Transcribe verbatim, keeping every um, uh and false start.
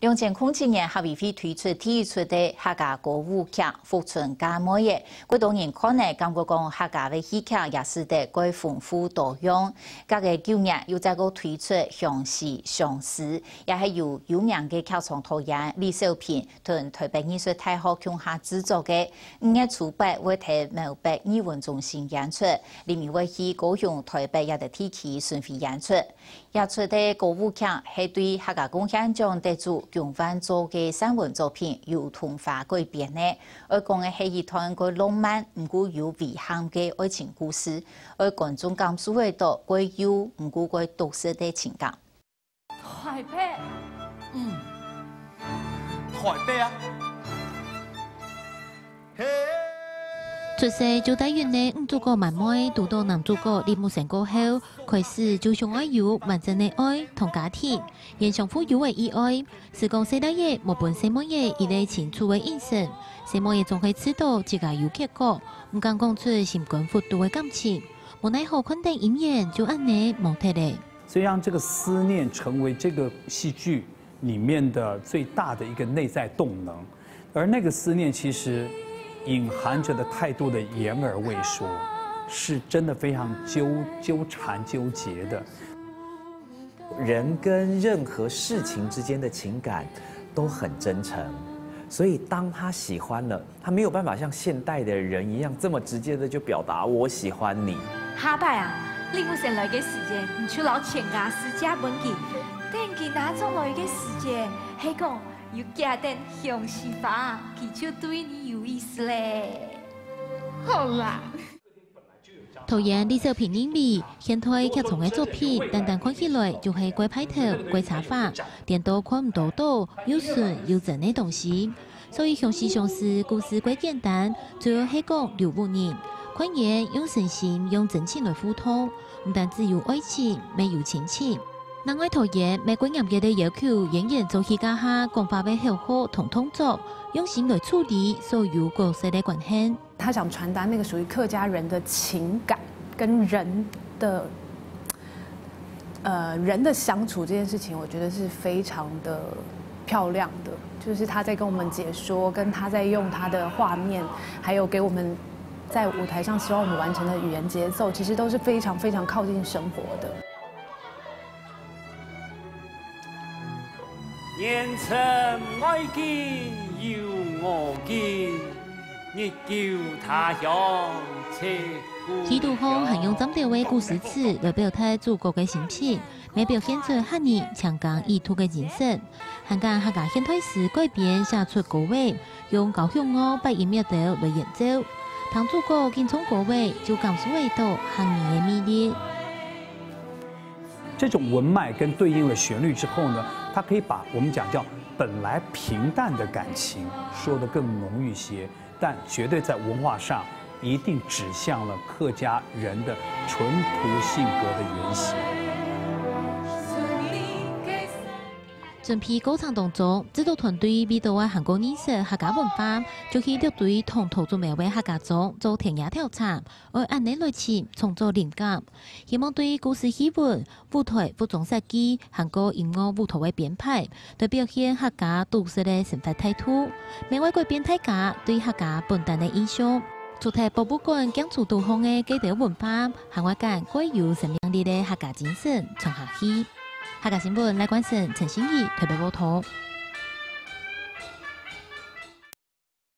兩千空七年，客委會推出第一齣个客家歌舞劇《福春嫁妹仔》，幾多人看了，感覺講客家个戲劇也使得蓋豐富多樣。隔个九月又再過推出《相思相思》，也係由有名个劇場導演李小平同臺北藝術大學共下製作个。五月初八會在苗北藝文中心演出，另外會去高雄、臺北這兜地區巡迴演出。 這齣个歌舞劇係對客家貢獻獎得主姜萬做个散文作品《油桐花》改編个，愛講个係一段蓋浪漫，毋過又遺憾个愛情故事，愛觀眾感受得到蓋幼，毋過蓋篤實个情感。台北，嗯，台北啊！ 出世就帶孕个女主角滿妹，堵到男主角李木生過後，開始就想愛有完整个愛同家庭，延上富有个意外。係講細倈仔無分細妹仔一個清楚个人生，細妹仔總係知道自家有缺角，毋敢講出心肝腹肚个感情，無奈何看等一面就恁呢無忒了。所以讓這個思念成為這個戲劇 裡面的最大的一個內在動能。而那個思念其實隱含著的太多的言而未說，是真的非常糾，糾纏糾結的。人跟任何事情之間的情感都很真誠，所以當他喜歡了， 他沒有辦法像現代的人一樣這麼直接的就表達「我喜歡你」。下擺啊，李木生來个時節，你就摎全家書借分佢。等佢拿轉來个時節，係講有寄等相思花，佢就對你有意思咧。好啦。導演李小平認為，現代劇場个作品，單單看起來就係蓋派頭、蓋奢華，顛倒看毋著到又純又真个東西。 所以《相思相思》故事蓋簡單，主要係講兩屋人，看人用真心、用真情來互動，毋單只有愛情，乜有親情。另外導演乜蓋嚴格个要求演員做戲該下講話个口號同動作，用心來處理所有角色个關係。他想傳達那個屬於客家人的情感跟人的 呃，人的相處這件事情，我覺得是非常的漂亮的，就是他在跟我們解說，跟他在用他的畫面，還有給我們在舞台上希望我們完成的語言節奏，其實都是非常非常靠近生活的。 戲肚項還用站調个古詩詞來表達主角个心情，乜表現出客人情感意圖个精神。還將客家現代詩改編寫出歌仔，用交響樂八音樂隊來演奏。聽主角緊唱歌仔，就感受得到客人个魅力。 這種文脈跟對應了旋律之後呢，它可以把我們講叫本來平淡的感情說得更濃郁些，但絕對在文化上一定指向了客家人的淳樸性格的原型。準備過程當中，製作團隊為著愛還過認識客家文化，就去六堆塘桃竹苗个客家庄做田野調查，愛恁呢來尋創作靈感。 希望對故事戲文、舞台、服裝設計，還過音樂舞蹈个編排，來表現客家都市个生活態度，乜愛改變大家對客家本旦个印象。除忒博物館建築肚項个該兜文化，還愛將蓋有生命力个客家精神傳下去。客家新聞，賴冠生、陳信怡，臺北報導。